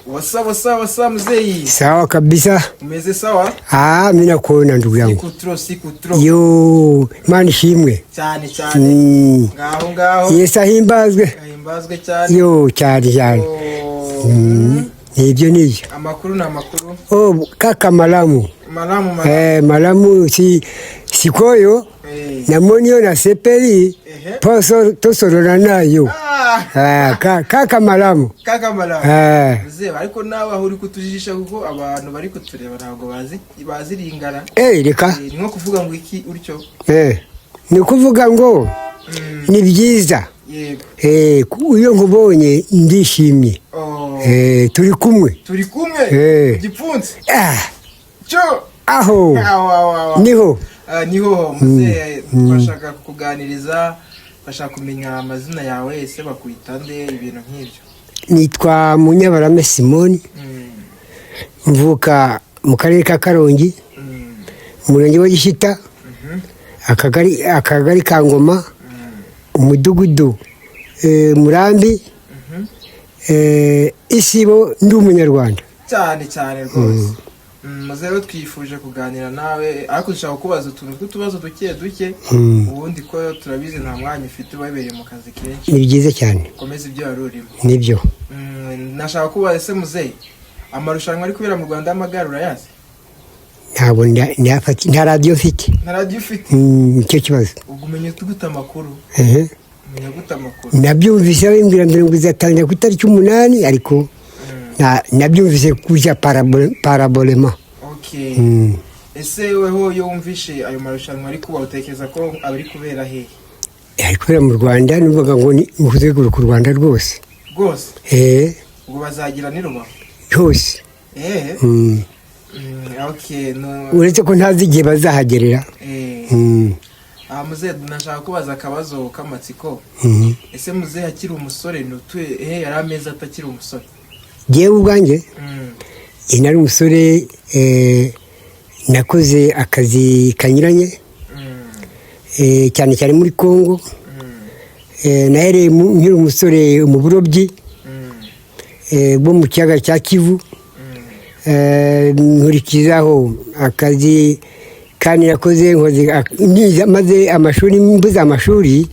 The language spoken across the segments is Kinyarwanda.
Wasa wasa wasa mzee. Sawa kabisa. Umeze sawa? Ah, mimi nakuona ndugu yangu. Siku trop, siku trop. Yo, Imana ishimwe. Cyane cyane. Ngaho ngaho. Yesu ahimbazwe. Ahimbazwe cyane. Yo, cyane cyane. Oh. Nibyo nibyo. Amakuru ni amakuru. Oh, kaka malamu. Malamu malamu. Eh, malamu si sikoyo namoni yo nasepeli poso tosorora nayo. Ah, Ah, kaka malamu. Kaka malamu. Eh, Mzee, ariko nawe aho uri kutujijisha kuko abantu bari kutureba ntabwo bazi Lingala. Eh, reka. Ni nko kuvuga ngo iki utyo. Eh, ni ukuvuga ngo ni byiza. Yego. Eh, iyo nkubonye ndishimye. Oh. Eh, turi kumwe. Turi kumwe. Eh. Gipfunsi. Ah, Cyo. aho Aho aho aho. niho. Ah, niho mzee, twashaka kukuganiriza, bashaka kumenya amazina yawe, ese bakwita nde, ibintu nk'ibyo. Nitwa Munyabarame Simoni, mvuka mu karere ka Karongi, umurenge wa Gishyita, akagari ka Ngoma, umudugudu Murambi, Isibo. Ndi Umunyarwanda. Cyane cyane rwose. Muzehe we, twifuje kuganira nawe, ariko dushaka kukubaza utuntu tw'utubazo duke duke. Ubundi ko turabizi nta mwanya ufite, wabereye mu kazi kenshi. Ni byiza cyane. Komeza ibyo wari urimo. Nibyo. Nashaka kubaza, ese muzehe, amarushanwa ari kubera mu Rwanda y'amagare urayazi? Ntabwo nta radiyo mfite. Nta radiyo ufite? Nicyo kibazo. Ubwo umenya gute amakuru? Ehe. Umenya gute amakuru? Nabyumvise bimbwira mbere ngo izatangira ku itariki 8, ariko nabyumvise kuja parabolema. Okay. Ese weho iyo wumvishe ayo marushanwa ari kuba, utekereza ko ari kubera hehe? Ari kubera mu Rwanda, numvaga ngo ni ukuzenguruka u Rwanda rwose. Rwose? Eh. Ubwo bazagira ni Rubavu? Hose. Eh. Okay, no. Uretse ko ntazi igihe bazahagerera. Ah, muzehe, nashaka kubaza akabazo k'amatsiko. Ese muzehe akiri umusore nutuye yari ameze atakiri umusore? Jyewe ubwanjye, nari umusore, nakoze akazi kanyuranye, cyane cyane muri Congo. Nahereye nkiri umusore mu burobyi bwo mu kiyaga cya Kivu. Nkurikizaho akazi kandi nakoze nkoze maze amashuri, mbuze amashuri,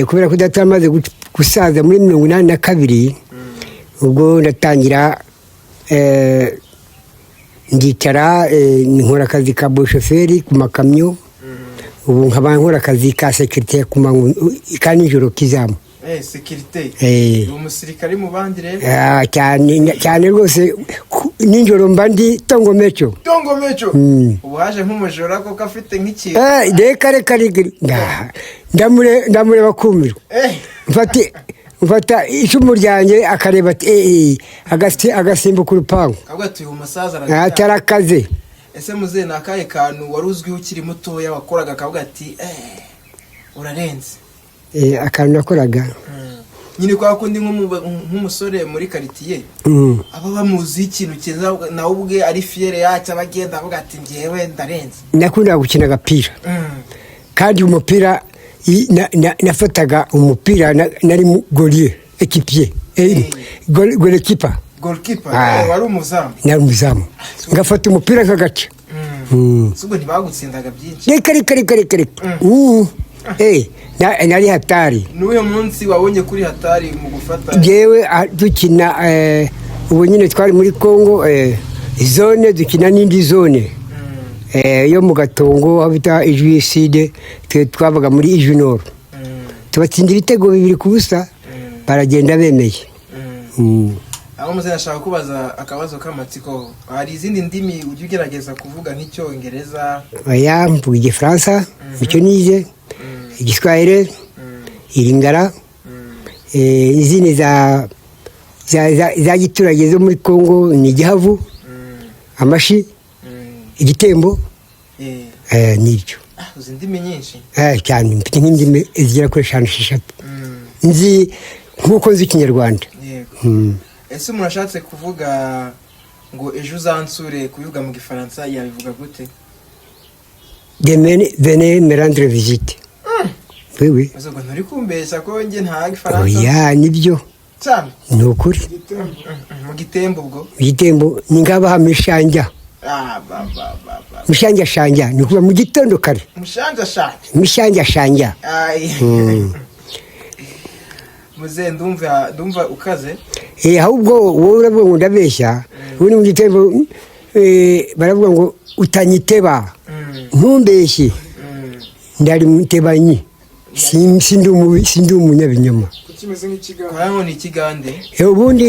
kubera ko data amaze gusaza muri 82. Ubwo ndatangira, ndicara, nkora akazi ka bushoferi ku makamyo. Ubu nkaba nkora akazi ka sécurité ku manywa ka nijoro k'izamu. Sécurité. Eh. Uri umusirikare mu bandi rero. Ah, cyane cyane rwose, nijoro mba ndi tongomeco. Tongo meco. Ubu haje nk'umujura koko afite nk'ikintu. Eh, reka reka reka, ndamureba kumirwa. Mfata icumu ryanjye, akareba ati eh eh, agasimbuka urupangu. Kavuga ati uyu musaza aracyari. Atarakaze. Ese muzehe, ni akahe kantu wari uzwiho ukiri mutoya wakoraga akavuga ati eh, urarenze? Eh, akantu nakoraga? Nyine kwa kundi nk'umusore muri quartier aba bamuziho ikintu cyiza, nawe ubwe ari fier yacyo, aba agenda avuga ati ngewe ndarenze. Nakundaga gukina agapira. Kandi umupira nafataga umupira, nari gaulier équipier, goalkeeper. Goalkeeper. Ah. Wari umuzamu? Nari umuzamu, ngafata umupira nkagaca. Si ubwo ntibagutsindaga byinshi? Reka reka reka reka reka. Eh, nari hatari. N'uyu munsi wabonye kuri hatari mu gufata? Jewe, dukina, ubu nyine twari muri Congo, zone dukina n'indi zone yo mu Gatongo, aho bita Ijwi Sud, twe twabaga muri Ijwi Nord. Tubatsinda ibitego 2-0, baragenda bemeye. Aho muzehe, ashaka kubaza akabazo k'amatsiko, hari izindi ndimi ujya ugerageza kuvuga nk'Icyongereza? Oya, mvuga Igifaransa, icyo nize, Igiswahili, Iringara, izindi za giturage zo muri Congo ni Igihavu, Amashi, Igitembo. Nibyo. Ah, uzi indimi nyinshi. Cyane, mfite nk'indimi zigera kuri eshanu, esheshatu nzi nk'uko nzi Ikinyarwanda. Yego. Ese umuntu ashatse kuvuga ngo ejo uzansure, kubivuga mu Gifaransa yabivuga gute? Demain venez me rendre visite, oui oui. Uzi ngo nturi kumbeshya ko njye nta Gifaransa? Oya, nibyo. Cyane. Ni ukuri. Mu Gitembo ubwo? Mu Gitembo ni ngabaha mishanja. Ah, ba ba ba ba. Mishanja shanja, ni ukuva mu gitondo kare. Mushanja shanja. Mishanja shanja. Ay. Muzehe, ndumva ukaze. Ahubwo wowe uravuga ngo ndabeshya. Ubundi mu Gitembo baravuga ngo utanyiteba, ntumbeshye. Ndari mutebanyi. Sindi umunyabinyoma. Kuki imeze nk'ikigande? Kugira ni ikigande. Ubundi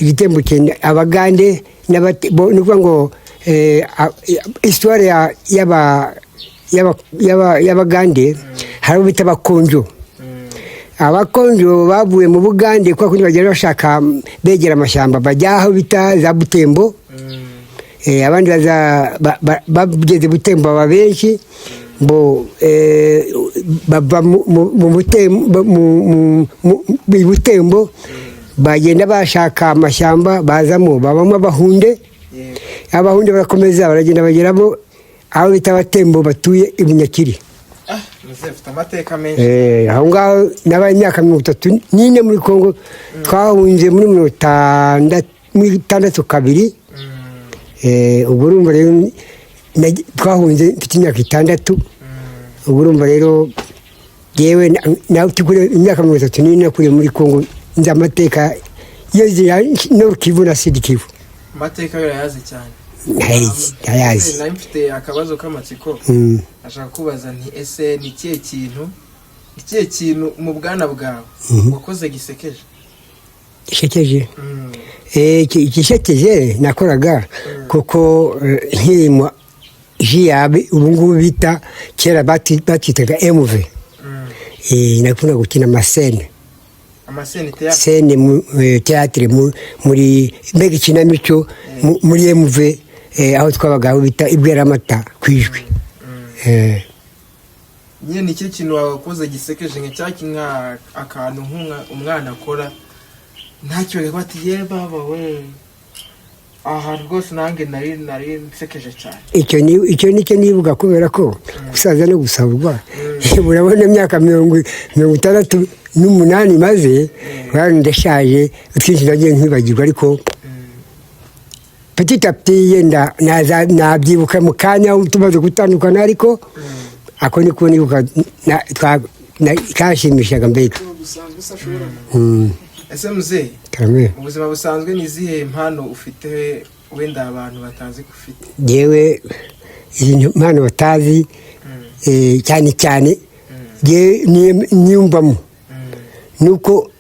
igitembo cyenda abagande ni ukuvuga ngo histoire y'abagande, hari abo bita abakonjo. Abakonjo bavuye mu Bugande kwa kundi bagenda bashaka begera amashyamba, bajya aho bita za Butembo. Abandi baza bageze Butembo baba benshi bo bava mu Butembo, i Butembo bagenda bashaka amashyamba, bazamo babamo abahunde. Abahunde barakomeza baragenda bageramo aho bita abatembo batuye i Bunyakiri. Ah, muzehe ufite amateka menshi. Aho ngaho nabaye imyaka 34 muri Kongo. Twahunze muri 60, muri 62. Ubwo urumva rero twahunze mfite imyaka 6. Ubwo urumva rero yewe nawe tukure imyaka 34 nakuriye muri Kongo, nzi amateka yo zira Nord Kivu na Sud Kivu. Amateka yo urayazi cyane. Ntayazi, ntayazi. Nari mfite akabazo k'amatsiko. Ashaka kubaza nti: ese ni ikihe kintu mu bwana bwawe wakoze gisekeje? Gishekeje? Igishekeje nakoraga kuko nkiri mu jiyabe, ubu ngubu bita, kera batwitaga MV. Nakunda gukina amascène. Amascène théâtre? Scène mu théâtre, muri mbega ikinamico muri MV, aho twabaga, aho bita Ibweramata ku Ijwi. Nyine ni ikihe kintu wakoze gisekeje, nka cya nka akantu umwana akora ntacyo ati: "Ye baba we, aha rwose nanjye nari nsekeje cyane"? Icyo nicyo nibuka, kubera ko gusaza no gusahurwa, urabona imyaka 68 maze urabona ndashaje, utwinshi nagiye nkwibagirwa, ariko petit à petit yenda nabyibuka mu kanya tumaze gutandukana, ariko ako niko nibuka kanshimishaga mbega. Busanzwe se ashobora Ese muzehe, Karame. mu buzima busanzwe ni izihe mpano ufite wenda abantu batazi ko ufite? Yewe, izi mpano batazi, cyane cyane yewe niyumvamo nuko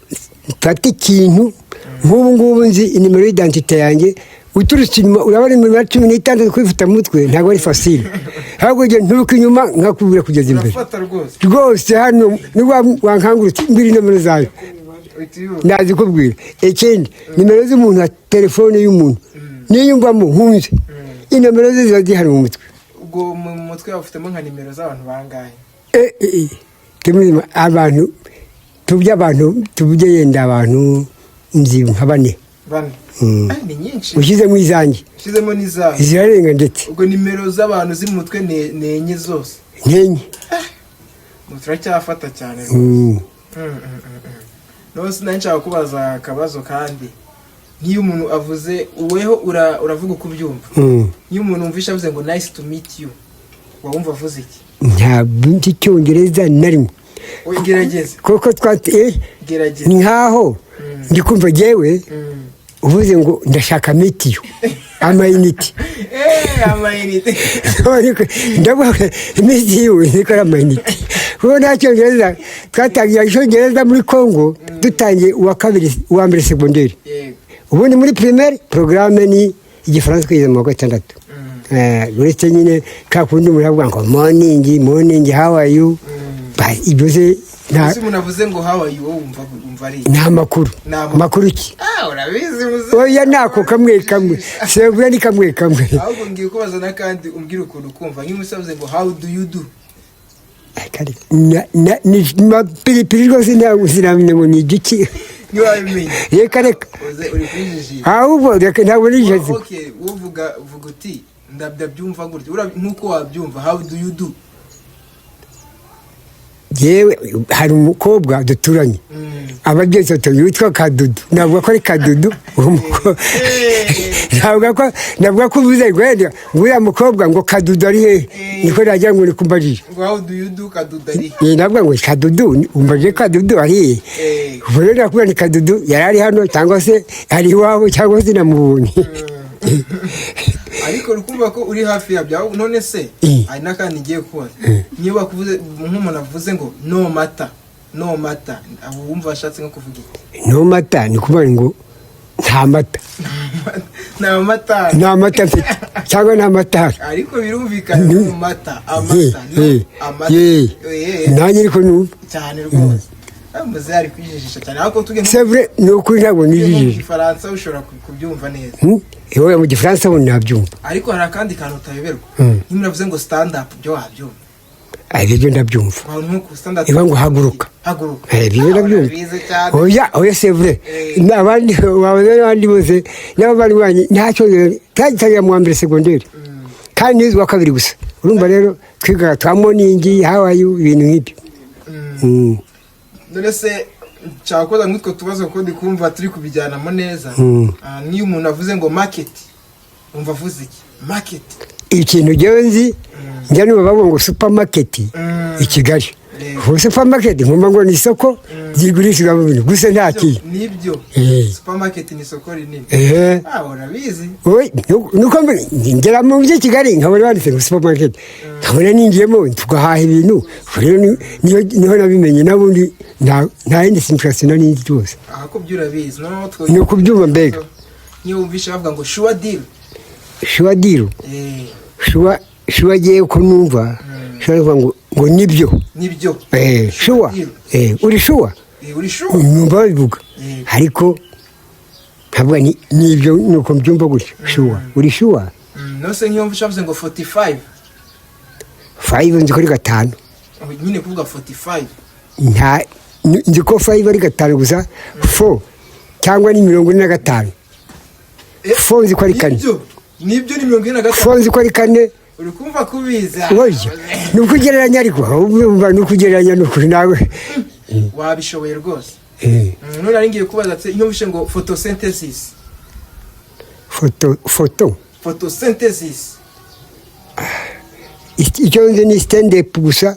mfata ikintu nk'ubu ngubu nzi inimero y'identité yanjye uturutse inyuma. Urabona nimero 16 kwifata mu mutwe ntabwo ari facile, ahubwo njye nturuka inyuma nkakubwira kugeza imbere. Urafata rwose. Rwose hano nibwo wankangurutse mbwira inomero zawe. Uhita uyibuka. Ndazikubwira. Ikindi, nimero z'umuntu na telefone y'umuntu niyumvamo nkunze, inomero ze ziba zihari mu mutwe. Ubwo mu mutwe wawe ufitemo nka nimero z'abantu bangahe? Abantu tubye, abantu tuvuge yenda abantu nzi nka bane. Bane? Ah, ni nyinshi. Ushyizemo izanjye. Ushyizemo n'izawe. Zirarenga ndetse. Ubwo nimero z'abantu ziri mu mutwe ni enye zose? Nkenye. Ubu turacyafata cyane rwose. None sinari nshaka kubaza akabazo kandi nk'iyo umuntu avuze, weho uravuga uko ubyumva. Iyo umuntu wumvishe avuze ngo "Nice to meet you", wumva avuze iki? Ntabwo nzi icyongereza na rimwe. Oya, gerageza. Kuko twati Gerageza. Ni nkaho ndi kumva jyewe uvuze ngo ndashaka meet you, amayiniti. Amayinite. Ndavuga meet you niko ari amayiniti, kuko nta cyongereza. Twatangiye icyongereza muri Congo, dutangiye uwa kabiri, uwa mbere segonderi. Ubundi muri primaire porogaramu ni igifaransa kugeza mu wa gatandatu. Uretse nyine ka kundi umuntu avuga ngo "Morning, morning, how are you?" Ibyo se nta Ese umuntu avuze ngo "How are you", wowe wumva ari iki? Nta makuru. Nta makuru. Makuru ki? Ah, urabizi muze. Oya, nako kamwe kamwe sebura ni kamwe kamwe. Ahubwo ngiye kubaza n'akandi, umbwira ukuntu kumva nk'iyo umusaza ngo "How do you do?" Ni mapiripiri rwose, ntabwo sinamenya ngo ni igiki. Ntiwabimenya? Reka reka. Uze uri kwijijisha. Ahubwo reka, ntabwo nijeze. Okay, uvuga vuga uti ndabyumva gutya. Nk'uko wabyumva, "How do you do?" Yewe, hari umukobwa duturanye, ababyeyi batatu, witwa Kadudu. Navuga ko ari Kadudu uwo mukobwa. Navuga ko uvuze ngo wenda ngo uriya mukobwa ngo Kadudu ari hehe, niko nagira ngo nikumbajije. Ngo how do you do, Kadudu ari? Eh, navuga ngo Kadudu, umbajije Kadudu ari hehe. Ubwo rero nakubwira ni Kadudu yari ari hano, cyangwa se ari iwabo, cyangwa se namubonye. Ariko uri kumva ko uri hafi yabyo. None se hari n'akandi ngiye kubaza. Niyo bakuvuze, nk'umuntu avuze ngo "no mata, no mata", abo wumva ashatse nko kuvuga iki? No mata ni ukuvuga ngo nta mata. Nta mata. Nta mata mfite cyangwa nta mata ahari. Ariko birumvikana, no mata, amata, no amata. Nanjye ariko numva. Cyane rwose. Ah, muzehe ari kwijijisha cyane, ariko tuge C'est vrai, ni ukuri, ntabwo nko mu nijijije. Gifaransa ushobora kubyumva neza. Iwe mu Gifaransa ubu nabyumva. Ariko hari akandi kantu utayoberwa. Niba uravuze ngo "stand up", byo wabyumva? Ibyo ndabyumva. Abantu nko ku stand up. Iba ngo haguruka. Haguruka. Ibyo ndabyumva. Urabizi cyane. Oya, oya, c'est vrai. N'abandi wabaza, n'abandi bose n'abavandimwe banjye, nta cyongereza twagitangira mu wa mbere segonderi, kandi nize uwa kabiri gusa. Urumva rero twigaga twa "morning", "how are you", ibintu nk'ibyo. None se nshaka nk'utwo tubazo kuko ndi kumva turi kubijyanamo neza. Ah, niyo umuntu avuze ngo "market", wumva avuze iki, market? Ikintu njyewe nzi, njya numva bavuga ngo supermarket i Kigali. Ubu supermarket nkumva ngo ni isoko ryigurishirizwamo ibintu gusa, nta kindi. Nibyo. Supermarket ni isoko rinini. Ah, urabizi. Oye, nuko ngera mu by'i Kigali nkabona banditse ngo supermarket, nkabona ninjiyemo tugahaha ibintu. Ubwo rero niho nabimenye, n'ubundi nta yindi signification nari nzi rwose. Aha ko byo urabizi, noneho Ni ukubyumva mbega. Niyo wumvishe bavuga ngo "sure deal"? Sure deal. Sure, sure, agiye ko numva sure kuvuga ngo nibyo. Nibyo. Sure, uri sure. Uri sure. Numva babivuga. Ariko ntabwo ni nibyo, nuko mbyumva gutyo, sure, uri sure. Nose nk'iyo wumvishe bavuze ngo 45? Five nzi ko ari gatanu. Oh, nyine kuvuga 45. Nta nzi ko five ari gatanu gusa, four cyangwa ni 45. Four nzi ko ari kane. Nibyo, nibyo, ni 45. Four nzi ko ari kane. Uri kumva kubizi. Oya, ni ukugereranya, ariko urumva ni ukugereranya, ni ukuri nawe. Wabishoboye rwose. None nari ngiye kubaza ati iyo wumvishe ngo "photosynthesis"? Photo, photo? Photosynthesis. Icyo nzi ni stand up gusa,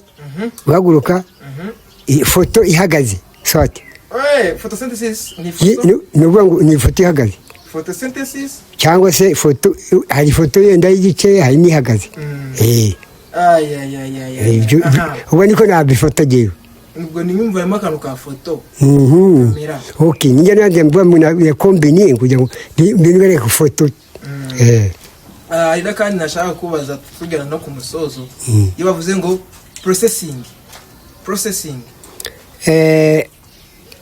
guhaguruka, ifoto ihagaze swate. Photosynthesis ni photo. Ni ukuvuga ngo ni ifoto ihagaze. Photosynthesis. Cyangwa se foto, hari ifoto yenda y'igice, hari n'ihagaze. Ay ay ay ay ay. Ubwo niko nabifata jyewe. Ubwo ni nyumva akantu ka photo. Kamera. Ok, nijya nanjye mvuga ngo ya combine kugira ngo mbinwereke foto. Ah, hari n'akandi nashaka kubaza tugana no ku musozo. Iyo bavuze ngo "processing", processing?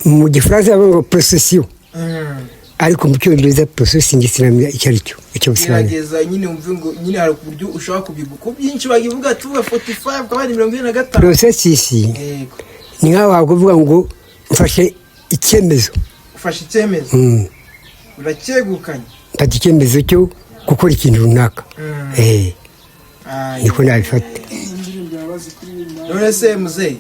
Mu Gifaransa bavuga ngo procession, ariko mu Cyongereza processing sinamenya icyo ari cyo, icyo bisobanura. Gerageza nyine wumve ngo nyine hari uburyo ushobora kubivuga ko byinshi bagivuga, tuvuga 45 ukaba ari 45. Processus. Yego. Ni nk'aho wakuvuga ngo mfashe icyemezo. Ufashe icyemezo. Uracyegukanye. Mfata icyemezo cyo gukora ikintu runaka. Ay. Niko nabifata. Indirimbo yabazi kuririmba. None se muzehe,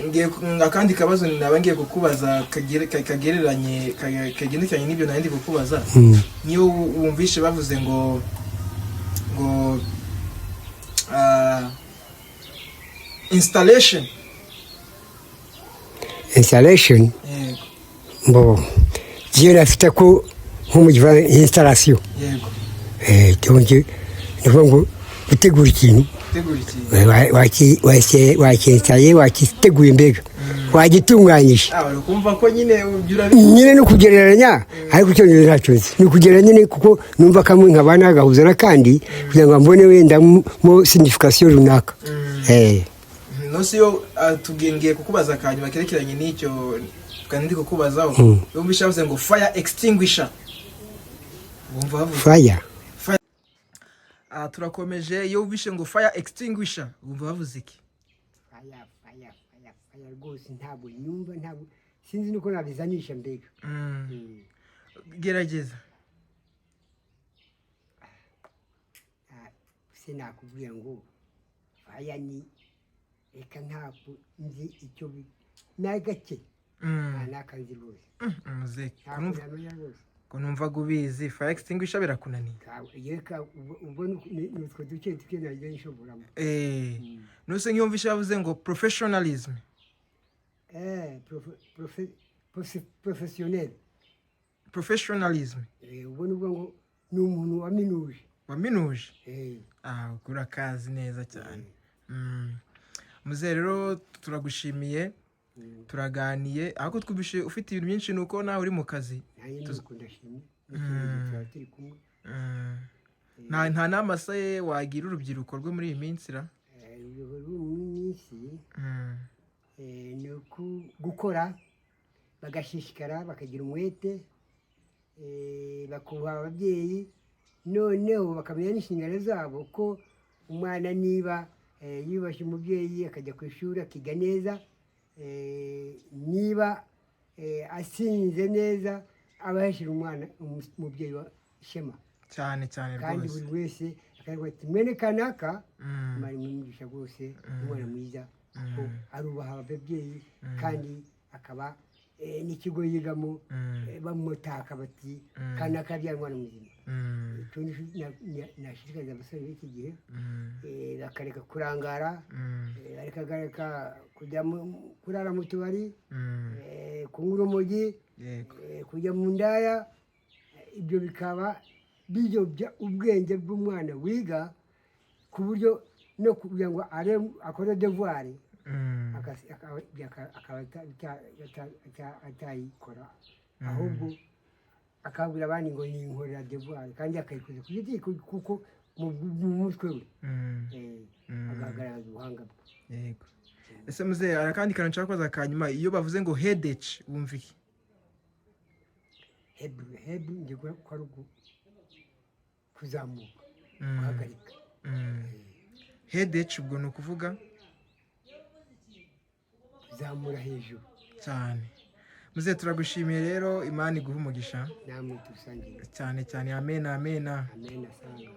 ngiye akandi kabazo naba ngiye kukubaza kagereranye kagendekeranye n'ibyo nari ndi kukubaza. Niyo wumvishe bavuze ngo "installation"? Installation? Yego. Bo jewe nafite ko nko mu Gifaransa installation. Yego. Donc ni ukuvuga ngo gutegura ikintu. Gutegura ikintu. Wacyinstaye, wakiteguye, mbega wagitunganyije. Ah, uri kumva ko nyine ibyo urabizi. Nyine ni ukugereranya, ariko Icyongereza ntacyo nzi. Ni ukugereranya nyine, kuko numva kamwe nkaba nagahuza n'akandi kugira ngo mbone wenda mo signification runaka. Nose iyo tubwiye, ngiye kukubaza akanyuma kerekeranye n'icyo kandi ndi kukubazaho. Wumvishe bavuze ngo "fire extinguisher", wumva bavuze Fire? Ah, turakomeje. Iyo wumvishe ngo "fire extinguisher", wumva bavuze iki? Fire, fire, fire, fire, rwose ntabwo nyumva, ntabwo sinzi nuko nabizanisha mbega. Gerageza. Se nakubwira ngo fire ni Reka, ntabwo nzi icyo na gake. Nta n'akanzi rwose. Muzehe, Ntabwo namenya rwose. Ko numvaga ubizi, fire extinguisher birakunaniye? Reka, ubwo ni utwo duke duke nagiye nshoboramo. Nuse nk'iyo mvishe bavuze ngo professionalism? Professionnel. Professionalism. Ubwo ni ubwo ngo ni umuntu waminuje. Waminuje. Ah, urakazi neza cyane. Muzehe rero, turagushimiye, turaganiye, ariko twumvishe ufite ibintu byinshi, ni uko nawe uri mu kazi. Nanjye nuko, ndashimye, n'ikindi gihe turaba turi kumwe. Nta nama se wagira urubyiruko rwo muri iyi minsi ra? Urubyiruko rwo muri iyi minsi ni gukora bagashishikara, bakagira umwete, bakubaha ababyeyi, noneho bakamenya n'inshingano zabo, ko umwana niba yubashye umubyeyi, akajya ku ishuri akiga neza, niba asinze neza, aba yashyira umwana umubyeyi wa ishema. Cyane cyane. Kandi Rwose. buri wese akavuga ati: "Mwene kanaka, Imana imuha rwose, umwana mwiza, kuko arubaha ababyeyi, kandi akaba n'ikigo yigamo bamutaka bati: 'Kanaka yabyara umwana muzima.'" Icyo nashishikariza abasore b'iki gihe, bakareka kurangara, bakareka kujya kurara mu tubari, kunywa urumogi, kujya mu ndaya. Ibyo bikaba biyobya ubwenge bw'umwana wiga, ku buryo no kugira ngo akore devoir akaba atayikora, ahubwo akabwira abandi ngo yinkorera devoir, kandi akayikoza ku giti, kuko mu mutwe we akagaragaza ubuhanga bwe. Yego. Ese muzehe, hari akandi kantu nshaka kubaza ka nyuma: iyo bavuze ngo headache, wumva iki? Hebu hebu, njye ko ari kuzamuka, guhagarika. Headache ubwo ni ukuvuga? Kuzamura hejuru. Cyane. Muzehe, turagushimiye rero, Imana iguhe umugisha. Namwe tusangiye. Cyane cyane, amen, amen. Amen, asanga.